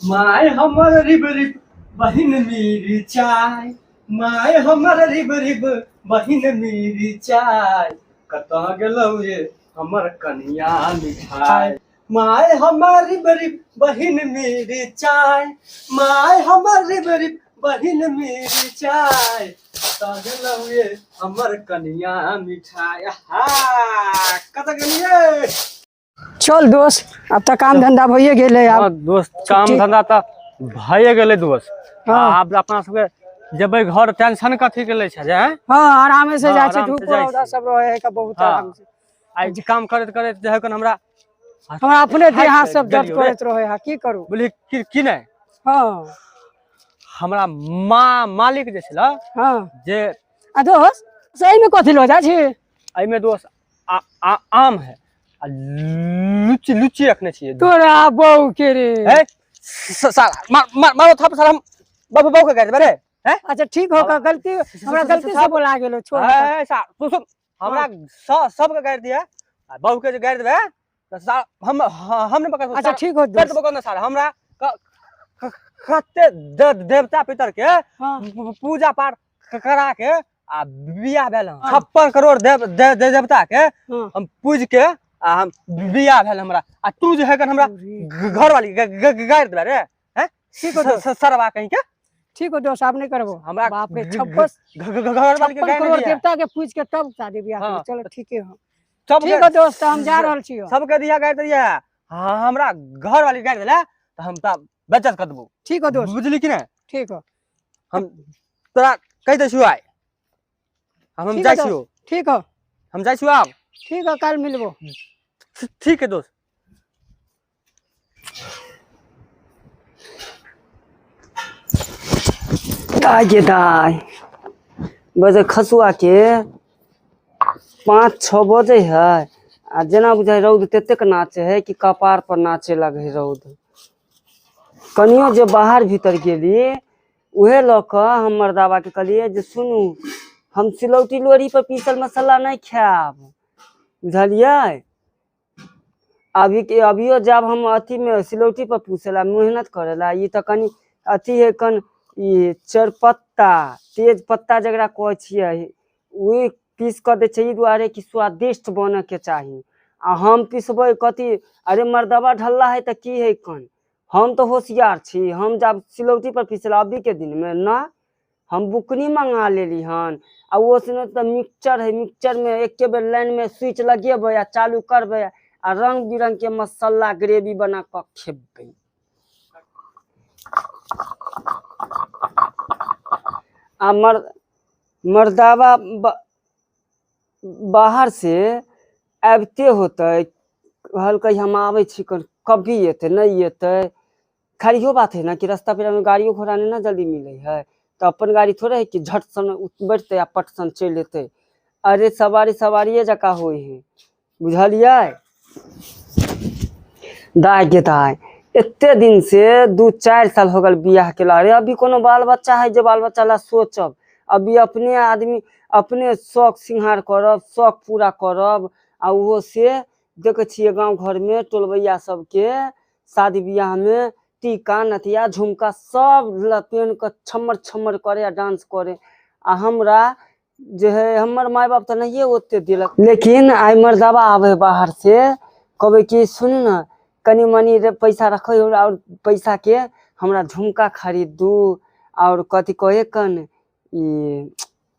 My हमर rib rib बहिन मेरी चाय, my हमर रिब रिब बहिन मेरी चाय, कतऽ गेलौ रे हमर कनिया मिठाई। My हमर रिब रिब बहिन मेरी चाय, my हमर रिब रिब बहिन मेरी चाय, कतऽ गेलौ रे हमर कनिया मिठाई। हा कतऽ गेलियै? चल दोस्त, अब तऽ काम धंधा भइए गेलै आब। हाँ, दोस्त, काम छुट्टी। धंधा तऽ भइए गेलै दोस्त। हाँ। आब अपना सबके जेबै घर, टेंशन कथी के लै छै जे हैं? हाँ, आरामे से हाँ, जाइ छी। आराम से धूप जाइ रौदा छी। सब रहे है बहुत हाँ। आराम से। आइ काम करैत करैत जे है कन हमरा हमरा अपने देह हाथ सब दर्द गेलियौ रे। करैत रहे है, की करू? बुझली कि नहि? हाँ। हमरा माँ मालिक जे छल हाँ जे आ दोस्त, सही में कथी लऽ जाइ छी? एहिमे दोस्त आम है आ लुच्ची लुच्ची रखने छियै। तोरा बहू के रे। है साला मार मार मारो थाप साला, हम बाबू बाबू के गारि देबै रे हैं? अच्छा ठीक हो, का गलती हमरा गलती से बोला गेलो, छोड़। है सा तू सुन, हमरा सबके गारि दिया आ बहू के जे गारि देबै तऽ साला हम नहि पकड़। अच्छा ठीक हो कर दोस्त। देबो कोन साला, हमरा कते देवता पितर के हाँ पूजा पाठ करा के आ बियाह भेल हन। हाँ। 56 करोड़ देव देवता के हाँ। हम पूज के आ हम बियाह भेल हमरा, आ तू जे है कन हमरा घर वाली गारि देबे रे हैं? ठीक हो दोस्त। सरवा कहीं के। ठीक हो दोस्त, आब नहीं करबो। हमरा बाप रे, 56 घर वाली के 56 गारि करोड़ दिया। देवता के पूज के तब शादी बियाह हाँ। करू। चलो ठीके हो। सबके ठीक हो दोस्त, हम जा रहल छी। सबके दिया गारि दिया, हाँ, हमरा घर वाली गारि देला तऽ हम तऽ बेज्जत कर देबो। ठीक हो दोस्त। बुझली कि नहि? ठीक हो। हम तोरा कहि दै छियौ आइ हम ठीक हो जाइ दोस्त। छियौ। ठीक हो। हम जाइ छियौ आब। ठीक हो, कल मिलबो। ठीक है दोस्त। दाय गे दाय, बजे खसुआ के 5-6 बजे है आ जेना बुझाइ रौद ततेक नाचे है कि कपार पर नाचे लगे है रौद। कनियो जे बाहर भीतर गेली उहे लऽ कऽ हम मर्दाबा के कहलियै जे सुनू, हम सिलौटी लोढ़ी पर पीसल मसाला नहि खायब, बुझलियै? अभी के अभियो जाब हम अथी में सिलौटी पर पीसला मेहनत करेला, ई तऽ कनि अथी है कन ई चरपत्ता तेज पत्ता जकरा कहै छियै ओ पीस कऽ दै छै ई दुआरे कि स्वादिष्ट बनऽ के चाही। आ हम पिसबै कथी? अरे मर्दबा ढल्ला है तऽ की है कन, हम तऽ होशियार छी, हम जाब सिलौटी पर पीसला अभी के दिन में ना हम बुकनी मंगा लेली हन आ ओ से तऽ मिक्सचर है, मिक्सचर में एके बेर लाइन में स्विच लगेबै आ चालू करबै आ रंग बिरंग के मसाला ग्रेवी बना कऽ खेबै। आ मर्दाबा बाहर से आबिते होतै, कहलकै हम आबै छी, कभी एतै नहि एतै। खाली इहो बात है ना कि रास्ता पेरा में गाड़ियो घोड़ा नहीं ना जल्दी मिले है, तो अपन गाड़ी थोड़े है कि झट सन बैठते आ पट सन चलि एतै। अरे सवारी सवारिये जकाँ होइ है, बुझलियै? दाय गे दाय, एते दिन से 2-4 साल हो गेल बियाह केला। अरे अभी कोनो बाल बच्चा है जे बाल बच्चा ला सोचब? अभी अपने आदमी अपने शौक सिंहार करब, शौक पूरा करब। आ ओहो से देखै छियै गाँव घरमे टोलबैया सबके शादी बियाहमे टीका नथिया झुमका सब पेन कऽ छम्मर छम्मर करे आ डांस करे। आ हमरा जे है हमर माय बाप तऽ नहिये ओते देलक, लेकिन आइ मर्दाबा आबै बाहर से कहबै कि सुनू ने कनि मनि रे पैसा रखै और पैसा के हमरा झुमका खरीदू और कथी कहै कन ई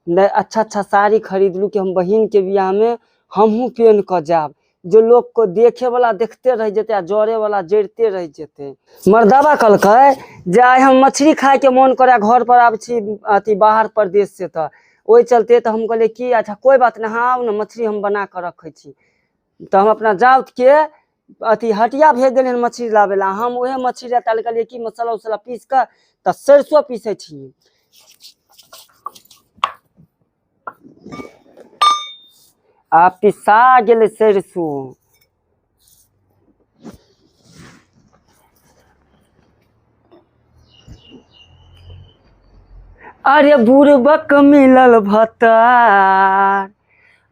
अच्छा अच्छा साड़ी खरीदलू कि हम बहिन के बियाह में हमहूँ पेन कऽ जायब, जे लोक को देखे वाला देखते रह जेतै आ जरे वाला जरिते रह जेतै। मर्दाबा कहलकै जे आइ हम मछली खाय के मोन करे घर पर आबै छी अथी बाहर प्रदेश से, तऽ ओहि चलते तऽ हम कहलियै कि अच्छा कोइ बात नहि, हाँ आउ ने मछली हम बना कऽ रखै छी। तऽ हम अपना जाउत के अथी हटिया भेज देलियनि मछली लाबै लए। हम उहे मछली लए ताले कहलियै कि मसाला उसाला पीस कऽ तऽ सरिसो पीसै छी। आ पिसा गेलै सरिसो। अरे बुड़बक मिलल भतार,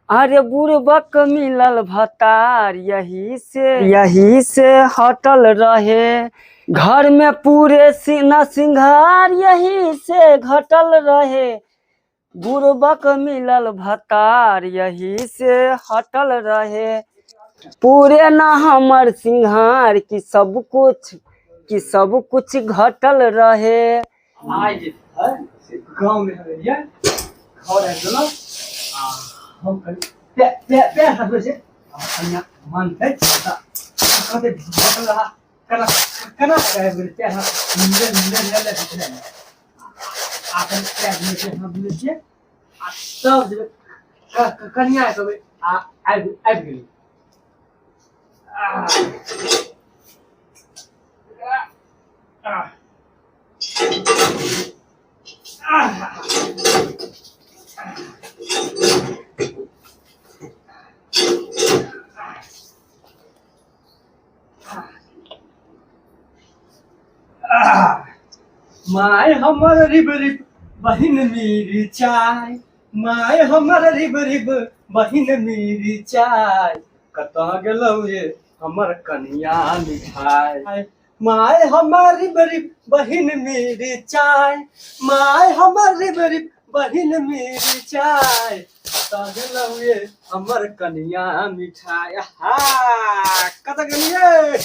अरे बुड़बक मिलल भतार यही से हटल रहे, घर में पूरे न सिंघार यही से घटल रहे, बुड़बक मिलल भतार यही से हटल रहे, पूरे न हमर सिंघार की सब कुछ घटल रहे। आज जे है से गाँव में हम एलियै, घर आबि गेलहुँ आ हम कनि पैर हाथ धोइ छै, आ कनिया मानतै तऽ कहतै घटल रहा केना केना आबि गेलै, पैर हाथ ले ले ले ले ले ले। आ कनि पैर धोइ छै, हाथ धोइ छियै आ तब जेबै कनिया कहबै आ आबि आबि गेलै। My हमर रिब रिब बहिन मेरी चाय, my हमर रिब रिब बहिन मेरी चाय, कतऽ गेलौ रे हमर कनिया मिठाई। My हमर रिब रिब बहिन मेरी चाय, my हमर रिब रिब बहिन मेरी चाय, कतऽ गेलौ रे हमर कनिया मिठाई। हा कतऽ गेलियै?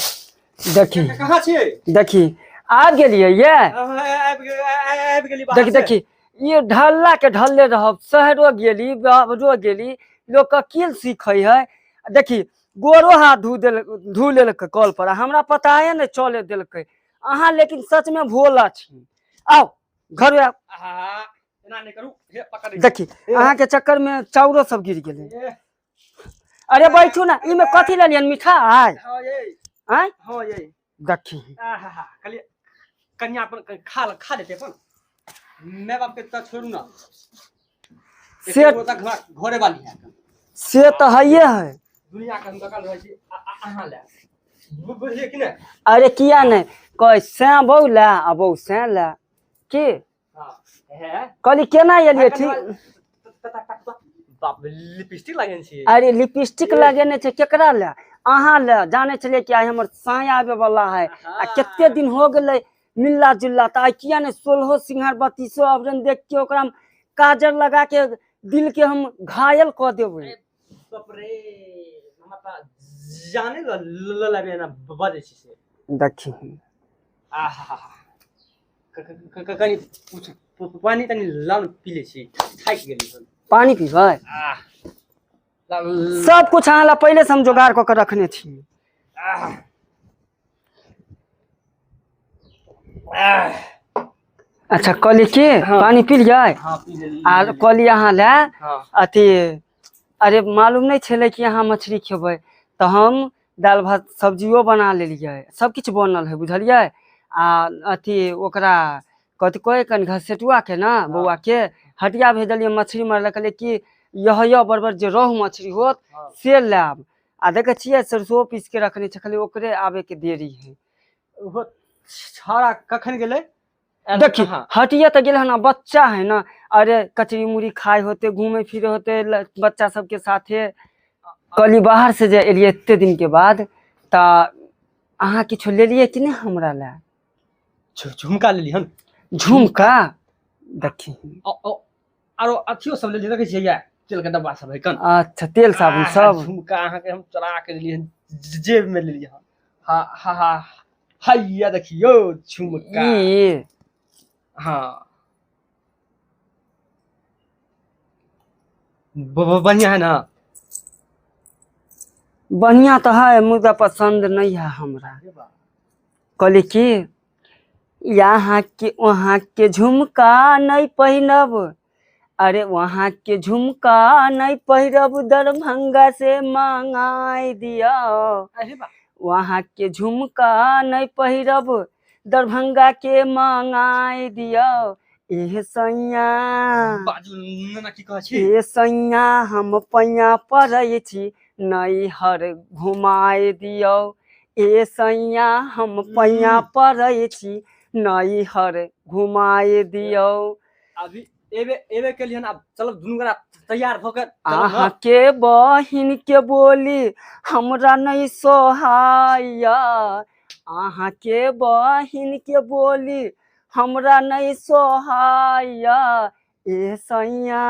देखी कहाँ छियै? देखी आबि गेलियै ये। आबि गेली। देखी देखी ये ढल्ला के ढल्ले रहब, शहरो गेली बाहरो गेली, लोक अकील सीखै है। देखी गोरो हाथ धो लेलकै कल पर, हमरा पताए नहि चले देलकै। अहाँ लेकिन सच में भोला छी। आउ घर आउ। देखी अहाँ के चक्कर में चाउरो सब गिर गेलै। अरे बैठू ना, इमे कथी लेलियन मिठाई? आँय देखी कनिया अपन खा लेते अपन माय बाप के तऽ छोड़ू ना, से घरे वाली है से तऽ हइये है। दुनिया के हम ककल रहै छी अहाँ ले बुझलियै कि नहि? अरे किया नहि कहै सैं बौ ले आ बौ सैं ले की कहली केना एलियै? ठीक बाप लिपस्टिक लगेने छी। अरे लिपस्टिक लगेने छै केकरा ले? अहाँ ले। जानै छलियै कि आइ हमर साँय आबे वाला है आ कते दिन हो गेलै मिलला जुलला, तऽ आइ किया नहि 16 सिंघार 32 आवरण देख के ओकरा काजर लगा के दिल के हम घायल कऽ देबै। जाने लबे ना बजै छी से। देखी आहा कनि पानी तनि लाउ पी लै छी, थाकि गेली हम। पानी पीबै? सब कुछ अहाँ ला पहिले से हम जोगाड़ कऽ के रखने छी। अच्छा कहली की पानी पी लियै? आ कहली अहाँ ले अथी, अरे मालूम नहि छलै कि अहाँ मछली खेबै तऽ हम दालि भात सब्जियो बना लेलियै, सब किछु बनल है बुझलियै। आ अथी ओकरा कथी कहै कनि घसेटुआ के ना बौआ के हटिया भेजलियै मछली मारल, कहलियै कि यह बड़बर जे रोहु मछली होत से लायब। आ देखै छियै सरसो पीस के रखने छै, खाली ओकरे आबे के देरी है। छाड़ा कखन गेलै? देखी हटिया तऽ गेल है ना, बच्चा है ना। अरे कचरी मुड़ी खाए होते, घूमे फिरे होते बच्चा सबके साथे। कहली बाहर से जे एलियै एते दिन के बाद तऽ अहाँ किछु लेलियै कि नहि हमरा लए? झुमका लेली हन। झुमका? देखी आरो अथियो सब लेलियै, देखै छियै तेल के डब्बा सब है कन। अच्छा तेल साबुन सब। झुमका अहाँ के हम चोरा के लेलियै हन, जेब में लेलियै हन। हा हा हा हैया देखियौ झुमका। हाँ बढ़िया है ना? बढ़िया तो है मुदा पसंद नहीं है हमरा। कहली कि यहाँ के वहाँ के झुमका नहीं पहिनब, अरे वहाँ के झुमका नहीं पहिरब, दरभंगा से मंगाई दिया। वहाँ के झुमका नहीं पहिरब, दरभंगा के मंगाई दिया। एह सैया ए सैया हम पैया पड़ै छी नैहर घुमाय दियौ। ए सैया हम पैया पड़ै छी नैहर घुमाय दियौ। अभी एबे एबे के लिए आब चलब दुनू गोरा तैयार भऽ के चलब न। अहाँ के बहिन के बोली हमरा नहीं सोहाया, अहाँ के बहिन के बोली हमरा नहीं सोहाया, ए सैया,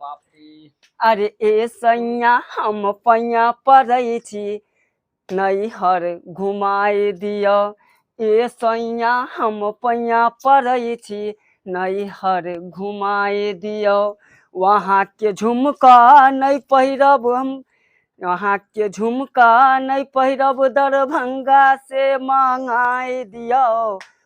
बाप रे। अरे ए सैया हम पैया पड़ै छी नैहर घुमाय दिअ, ए सैया हम पैया पड़ै छी नैहर घुमाय दिअ, वहाँके झुमका नहि पहिरब हम, अहाँके झुमका नहि पहिरब दरभंगा से मंगाय दिअ,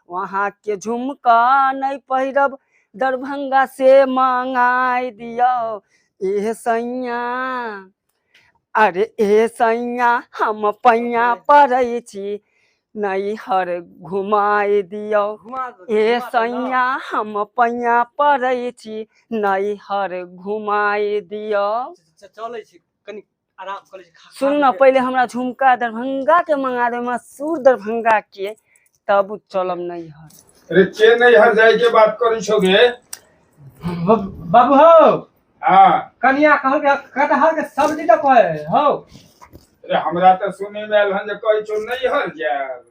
वहाँके झुमका नहि पहिरब दरभंगा से मंगाय दिअ, ए सैया, अरे ए सैया हम पैया पड़ै छी नैहर घुमाय दिअ, घुमा दो, ए घुमा दो न। सैया हम पैया पड़ै छी नैहर घुमाय दिअ। चलै छी कनि आराम करै छी, खा सुन न पी के। पहिले हमरा झुमका दरभंगा के मंगा दे, मसूर दरभंगा के, तब चलब नैहर। अरे के नैहर जाय के बात करै छौ गे? बाबू हो। हाँ। कनिया कहल के कटहर के सब्जी तऽ कहे हो। अरे हमरा तऽ सुनै मे आयल हन जे कहै छौ नैहर जायब।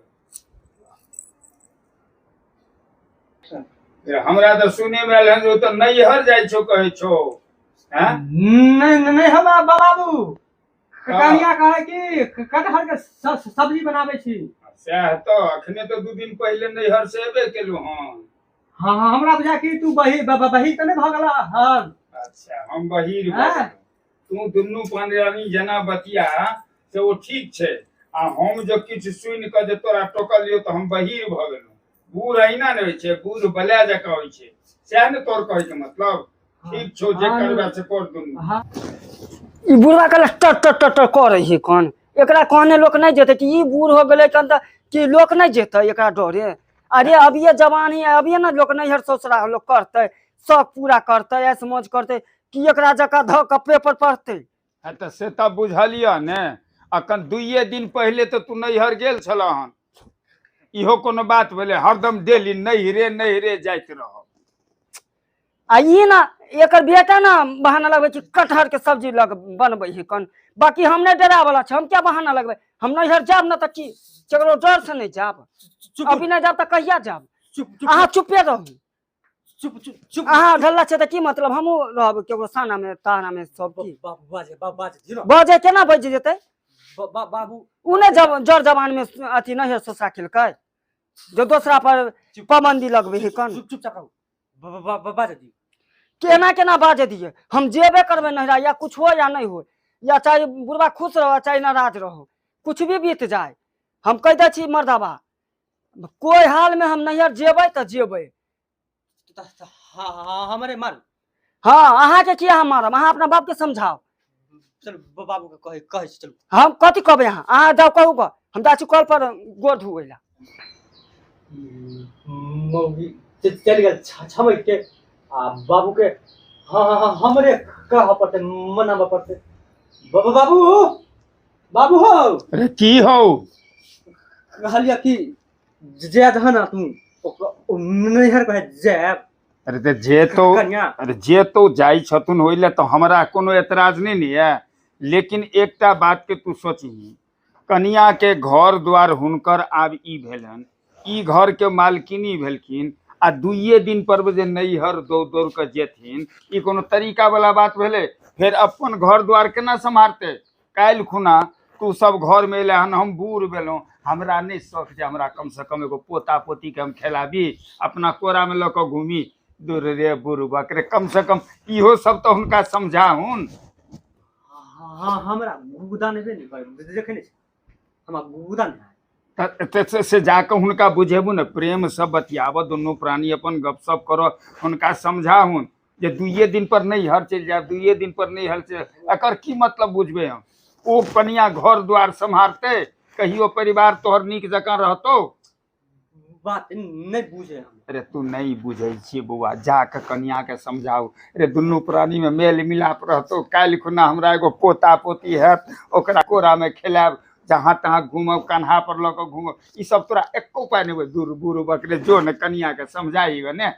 अरे हमरा तऽ सुनै मे आयल हन जे ओ तऽ नैहर जाइ छौ कहै छौ। हैं? नहीं नहीं हम बाबू हाँ। कनिया कहे कि कटहर के सब्जी बनाबै छी। सएह तऽ अखने तऽ 2 दिन पहिले नैहर से एबे केलहुँ हन। हाँ हाँ हमरा बुझा कि तू बही बही तऽ नहि भऽ गेला हन। अच्छा हम बहीर भऽ हाँ। गेलहुँ। तू दुनू पांडरानी जेना बतिया से ओ ठीक छै, आ हम जो किछु सुनि कऽ जे तोरा टोकलियौ तऽ हम बहीर भऽ गेलहुँ। बूढ़ अहिना ने होइ छै, बूढ़ बला जकाँ होइ छै, सएह ने तोर कहै के मतलब? ठीक छौ, जे हाँ। करबा से कर दुनू। हाँ। ई बुढ़वा कहलक टर टर टर टर करै है कन, एकरा कहने लोक नहि जेतै कि ई बूढ़ हो गेलै कन तऽ कि लोक नहि जेतै एकरा डरे। अरे अभिये जवानी है, अभिये ने लोक नैहर ससुरा लोक करतै, शौक पूरा करतै, ऐश मौज करतै, कि एकरा जकाँ धऽ कऽ पेपर पढ़तै। हँ तऽ से तऽ बुझलियह ने, अखन 2 दिन पहिले तऽ तू नैहर गेल छलह हन, इहो कोनो बात भेलै? हरदम डेली नैहरे नैहरे जाइत रहब। आ ई ना एकर बेटा ना बहाना लगबै छै कटहर के सब्जी लग बनबै है कन, बाकी हम नहि डरा वाला छै, हम क्या बहाना लगबै? हम नैहर जायब ना तऽ की केकरो डर से नहि जायब? चुप अभी नहि जायब तऽ कहिया जायब? चुप चुप अहाँ चुपे रहू। चुप चुप चुप। अहाँ ढल्ला छै तऽ की मतलब हमहूँ रहब केकरो साना में ताना में सब की? बाबू बाजे बाबू बाजे दिनो। बजे केना बजि जेतै? बाबू उ नहि जब जर जवान में अथी नैहर ससुरा केलकै जो दोसरा पर पाबंदी लगबै है कन। चुप चुपचाप रहू, बाजे दियौ। केना केना बाजे दियै? हम जेबे करबै नैहरा, या कुछ हो या नहि हो, या चाहे बुढ़बा खुश रहो चाहे नाराज रहो, कुछ भी बीत जाए, हम कहि दै छी मर्दाबा कोई हाल में हम नैहर जेबै तऽ जेबै। हाँ हाँ हमरे मारू। हाँ अहाँके किया हम मारब? अहाँ अपना बाप के समझाउ। चलू बाबू के कहै कहै छी चलू। हम कथी कहबै? अहाँ अहाँ जाउ कहू गऽ, हम जाइ छी कल पर गोर धोबै लए। मौगी चलि गेल छमकि के आ बाबू के हाँ हाँ हाँ हमरे कहऽ पड़तै, मनाबऽ पड़तै। बाबू बाबू हो। अरे की हौ? कहलियै कि जाय दह ना तू नैहर कहे जायब। अरे तऽ जे तो कनिया। अरे जे तो जाइ छथुन ओहि लए तऽ हमरा कोनो एतराज नहि ने यऽ, लेकिन एकटा बात के तू सोचही, कनिया के घर द्वार हुनकर आब ई भेलनि, ई घर के मालकिनी भेलखिन, आ 2 दिन पर जे नैहर दौड़ दौड़ कऽ जेथिन, ई कोनो तरीका वाला बात भेलै? फेर अपन घर द्वार केना सम्हारतै? काल्हि खुना तू सब घर में एले हन, हम बूढ़ भेलहुँ, हमरा नहि शौक जे हमरा कम से कम एगो पोता पोती के हम खेलाबी, अपना कोरा में लऽ कऽ घूमी। दूर रे बुढ़बक रे, कम से कम इहो सब तऽ हुनका समझाहुन। हाँ हमरा गुदा नहि भेल ने, देखै नहि छी हमरा गुदा नहि। तऽ से जाकऽ हुनका बुझेबू ने, प्रेम से बतियाबऽ, दुनू प्राणी अपन गपशप करऽ, हुनका समझाहुन जे 2 दिन पर नैहर चलि जायब, 2 दिन पर नैहर चलि जायब, एकर की मतलब बुझबै हम? ओ कनिया घर द्वार सम्हारतै, कहियो परिवार तोहर नीक जकाँ रहतौ? बात नहि बुझे हम। अरे तू नहि बुझै छियै बौआ, जाकऽ कनिया के समझाउ। अरे दुनू प्राणी में मेल मिलाप रहतौ, काल्हि खुना हमरा एगो पोता पोती हैत, ओकरा कोरा में खेलायब, जहाँ तहाँ घूमब, कन्हा पर लऽ कऽ घूमब, ई सब तोरा एको पाइ नहि। दूर बूढ़ बकरे जो ने कनिया के समझाइबे ने।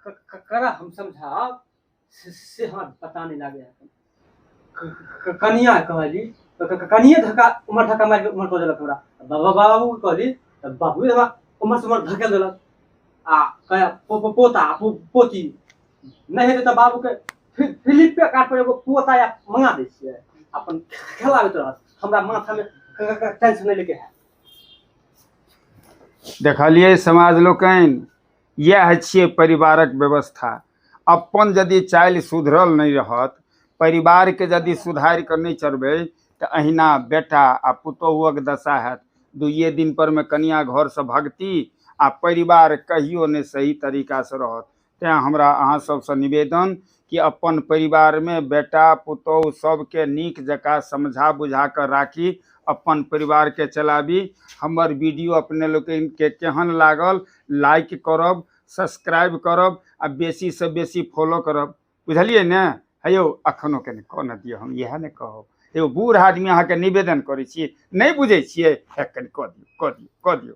ककरा हम समझाब से हमरा पता नहि लागै है। कनिया कहली कनिये धक्का उमर धक्का मारि उमर कऽ देलक हमरा। बाबा बाबू कहली तऽ बाबू हमरा उमर से उमर धकेल देलक। आ कहे पोता पोती नहि हेतै तऽ बाबूके फ्लिपकार्ट पर एगो पोता या मंगा दै छियै, अपन खेलाबैत रहत। हमरा माथामे टेंशन नहि लेके है। देखलियै समाज लोकनि, इएह छियै परिवारक व्यवस्था। अपन यदि चालि सुधरल नहि रहत, परिवारके यदि सुधारि कऽ नहि चलबै तऽ अहिना बेटा आ पुतोहुक दशा हैत। दुइए दिन पर मे कनिया घरसँ भगती आ परिवार कहियो नहि सही तरीकासँ रहत। तैँ हमरा अहाँ सबसँ निवेदन कि अपन परिवारमे बेटा पुतोहु सबके नीक जकाँ समझा बुझा कऽ राखी, अपन परिवारके चलाबी। हमर वीडियो अपने लोकनिके केहन लागल लाइक करब, सब्सक्राइब करब आ बेसीसँ बेसी फॉलो करब। बुझलियै ने? हे यौ अखनो कनि कऽ ने दिअ, हम इएह ने कहब। यौ बूढ़ आदमी अहाँके निवेदन करै छी, नहि बुझै छियै? हे कनि कऽ दियौ, कऽ दियौ, कऽ दियौ।